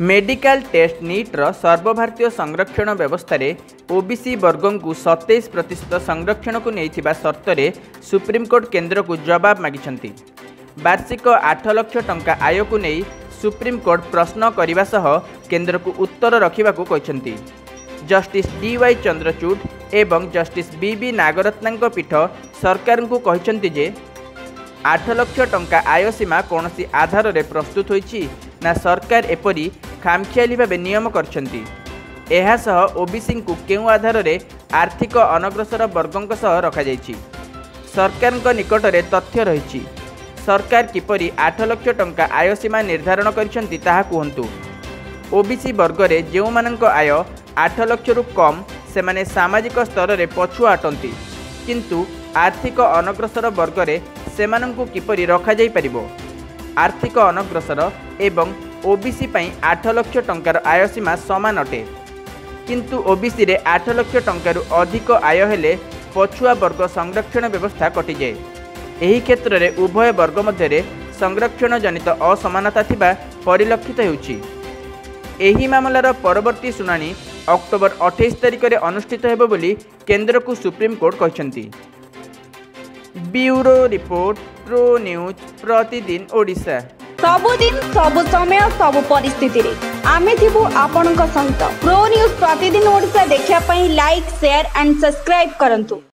Medical test ନିଟ୍ର ସର୍ବଭାରତୀୟ ସଂରକ୍ଷଣ ବ୍ୟବସ୍ଥାରେ ଓବିସି ବର୍ଗଙ୍କୁ 27% ସଂରକ୍ଷଣକୁ ନେଇଥିବା ସର୍ତ୍ତରେ ସୁପ୍ରିମକୋର୍ଟ କେନ୍ଦ୍ରକୁ ଜବାବ ମାଗିଛନ୍ତି। ବାର୍ଷିକ 8 ଲକ୍ଷ ଟଙ୍କା ଆୟକୁ ନେଇ ସୁପ୍ରିମକୋର୍ଟ ପ୍ରଶ୍ନ କରିବା ସହ କେନ୍ଦ୍ରକୁ ଉତ୍ତର ରଖିବାକୁ କହିଛନ୍ତି। ଜଷ୍ଟିସ୍ ଡି ୱାଇ ଚନ୍ଦ୍ରଚୂଡ଼ ଏବଂ ଜଷ୍ଟିସ୍ ବି ବି ନାଗରତ୍ନାଙ୍କ ପୀଠ ସରକାରଙ୍କୁ କହିଛନ୍ତି ଯେ, 8 ଲକ୍ଷ ଟଙ୍କା ଆୟ ସୀମା କୌଣସି ଆଧାରରେ ପ୍ରସ୍ତୁତ ହୋଇଛି ନା ସରକାର ଏପରି ଖାମଖିଆଲି ଭାବେ ନିୟମ କରିଛନ୍ତି? ଏହାସହ ଓବିସିଙ୍କୁ କେଉଁ ଆଧାରରେ ଆର୍ଥିକ ଅନଗ୍ରସର ବର୍ଗଙ୍କ ସହ ରଖାଯାଇଛି? ସରକାରଙ୍କ ନିକଟରେ ତଥ୍ୟ ରହିଛି। ସରକାର କିପରି 8 ଲକ୍ଷ ଟଙ୍କା ଆୟ ସୀମା ନିର୍ଦ୍ଧାରଣ କରିଛନ୍ତି, ତାହା କୁହନ୍ତୁ। ଓବିସି ବର୍ଗରେ ଯେଉଁମାନଙ୍କ ଆୟ 8 ଲକ୍ଷରୁ କମ୍, ସେମାନେ ସାମାଜିକ ସ୍ତରରେ ପଛୁଆ ଅଟନ୍ତି, କିନ୍ତୁ ଆର୍ଥିକ ଅନଗ୍ରସର ବର୍ଗରେ ସେମାନଙ୍କୁ କିପରି ରଖାଯାଇପାରିବ? ଆର୍ଥିକ ଅନଗ୍ରସର ଏବଂ ଓବିସି ପାଇଁ 8 ଲକ୍ଷ ଟଙ୍କାର ଆୟ ସୀମା ସମାନ ଅଟେ, କିନ୍ତୁ ଓବିସିରେ 8 ଲକ୍ଷ ଟଙ୍କାରୁ ଅଧିକ ଆୟ ହେଲେ ପଛୁଆ ବର୍ଗ ସଂରକ୍ଷଣ ବ୍ୟବସ୍ଥା କଟିଯାଏ। ଏହି କ୍ଷେତ୍ରରେ ଉଭୟ ବର୍ଗ ମଧ୍ୟରେ ସଂରକ୍ଷଣ ଜନିତ ଅସମାନତା ଥିବା ପରିଲକ୍ଷିତ ହେଉଛି। ଏହି ମାମଲାର ପରବର୍ତ୍ତୀ ଶୁଣାଣି ଅକ୍ଟୋବର 28 ତାରିଖରେ ଅନୁଷ୍ଠିତ ହେବ ବୋଲି କେନ୍ଦ୍ରକୁ ସୁପ୍ରିମକୋର୍ଟ କହିଛନ୍ତି। ବ୍ୟୁରୋ ରିପୋର୍ଟ, ପ୍ରୋ ନ୍ୟୁଜ୍ ପ୍ରତିଦିନ ଓଡ଼ିଶା। ସବୁଦିନ, ସବୁ ସମୟ, ସବୁ ପରିସ୍ଥିତିରେ ଆମେ ଥିବୁ ଆପଣଙ୍କ ସହିତ। ପ୍ରୋ ନ୍ୟୁଜ୍ ପ୍ରତିଦିନ ଓଡ଼ିଶା ଦେଖିବା ପାଇଁ ଲାଇକ୍, ସେୟାର ଆଣ୍ଡ ସବସ୍କ୍ରାଇବ୍ କରନ୍ତୁ।